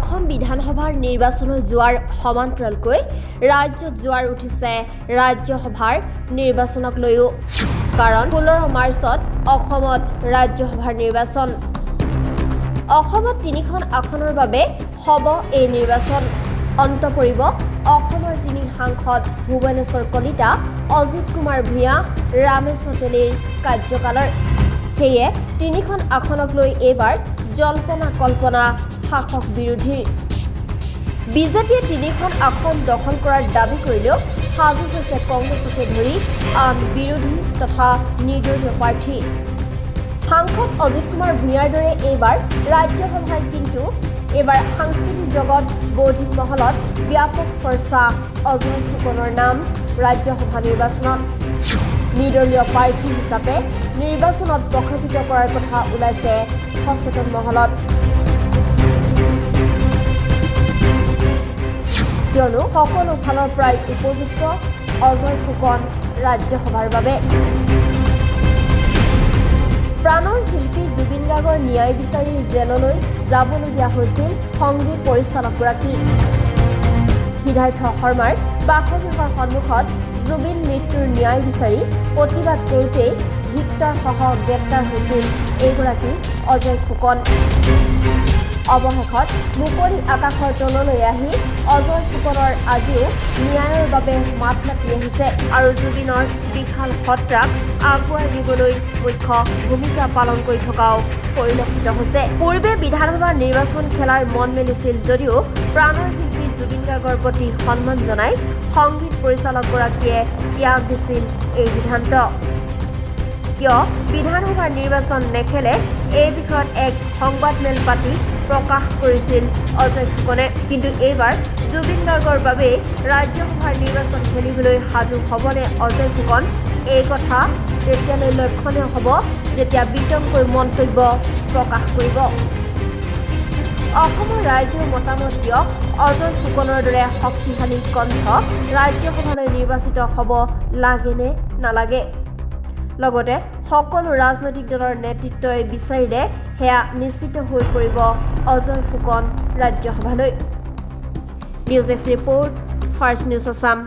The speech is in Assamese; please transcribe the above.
অসম বিধানসভাৰ নিৰ্বাচনৰ যোৱাৰ সমান্তৰালকৈ ৰাজ্যত জোৱাৰ উঠিছে ৰাজ্যসভাৰ নিৰ্বাচনক লৈও। কাৰণ 16 মাৰ্চত অসমত ৰাজ্যসভাৰ নিৰ্বাচন। অসমত তিনিখন আসনৰ বাবে হ'ব এই নিৰ্বাচন। অন্ত পৰিব অসমৰ তিনি সাংসদ ভুৱনেশ্বৰ কলিতা, অজিত কুমাৰ ভূঞা, ৰামেশ্বৰ তেলীৰ কাৰ্যকালৰ। সেয়ে তিনিখন আসনক লৈ এইবাৰ জল্পনা কল্পনা শাসক বিৰোধীৰ। বিজেপিয়ে তিনিখন আসন দখল কৰাৰ দাবী কৰিলেও সাজু হৈছে কংগ্ৰেছকে ধৰি আন বিৰোধী তথা নিৰ্দলীয় প্ৰাৰ্থী। সাংসদ অজিত কুমাৰ ভূঞাৰ দৰে এইবাৰ ৰাজ্যসভাৰ, কিন্তু এইবাৰ সাংস্কৃতিক জগত, বৌদ্ধিক মহলত ব্যাপক চৰ্চা অজয় ফুকনৰ নাম। ৰাজ্যসভা নিৰ্বাচনত নিৰ্দলীয় প্ৰাৰ্থী হিচাপে নিৰ্বাচনত প্ৰক্ষেপিত কৰাৰ কথা ওলাইছে সচেতন মহলত। কিয়নো সকলো ফালৰ পৰাই উপযুক্ত অজয় ফুকন ৰাজ্যসভাৰ বাবে। প্ৰাণৰ শিল্পী জুবিন গাৰ্গৰ ন্যায় বিচাৰি জেললৈ যাবলগীয়া হৈছিল সংগীত পৰিচালকগৰাকী। সিদ্ধাৰ্থ শৰ্মাৰ বাসগৃহৰ সন্মুখত জুবিন মৃত্যুৰ ন্যায় বিচাৰি প্ৰতিবাদ কৰোঁতেই ভিক্টৰসহ গ্ৰেপ্তাৰ হৈছিল এইগৰাকী অজয় ফুকন। অৱশেষত মুকলি আকাশৰ তললৈ আহি অজয় ফুকনৰ আজিও ন্যায়ৰ বাবে মাত মাতি আহিছে আৰু জুবিনৰ বিশাল সত্তাক আগুৱাই নিবলৈ মুখ্য ভূমিকা পালন কৰি থকাও পৰিলক্ষিত হৈছে। পূৰ্বে বিধানসভা নিৰ্বাচন খেলাৰ মন মেলিছিল যদিও প্ৰাণৰ শিল্পী জুবিন গাৰ্গৰ প্ৰতি সন্মান জনাই সংগীত পৰিচালকগৰাকীয়ে ত্যাগ দিছিল এই সিদ্ধান্ত। কিয় বিধানসভাৰ নিৰ্বাচন নেখেলে, এই বিষয়ত এক সংবাদমেল পাতি প্ৰকাশ কৰিছিল অজয় ফুকনে। কিন্তু এইবাৰ জুবিন গাৰ্গৰ বাবেই ৰাজ্যসভাৰ নিৰ্বাচন খেলিবলৈ সাজু হ'বনে অজয় ফুকন, এই কথা তেতিয়ালৈ লক্ষণীয় হ'ব যেতিয়া বিতংকৈ মন্তব্য প্ৰকাশ কৰিব। অসমৰ ৰাইজেও মতামত দিয়ক, অজয় ফুকনৰ দৰে শক্তিশালী কণ্ঠ ৰাজ্যসভালৈ নিৰ্বাচিত হ'ব লাগেনে নালাগে? লগতে সকলো ৰাজনৈতিক দলৰ নেতৃত্বই বিচাৰিলে সেয়া নিশ্চিত হৈ পৰিব Ajay Phukan ৰাজ্যসভালৈ। News desk report, First News Assam.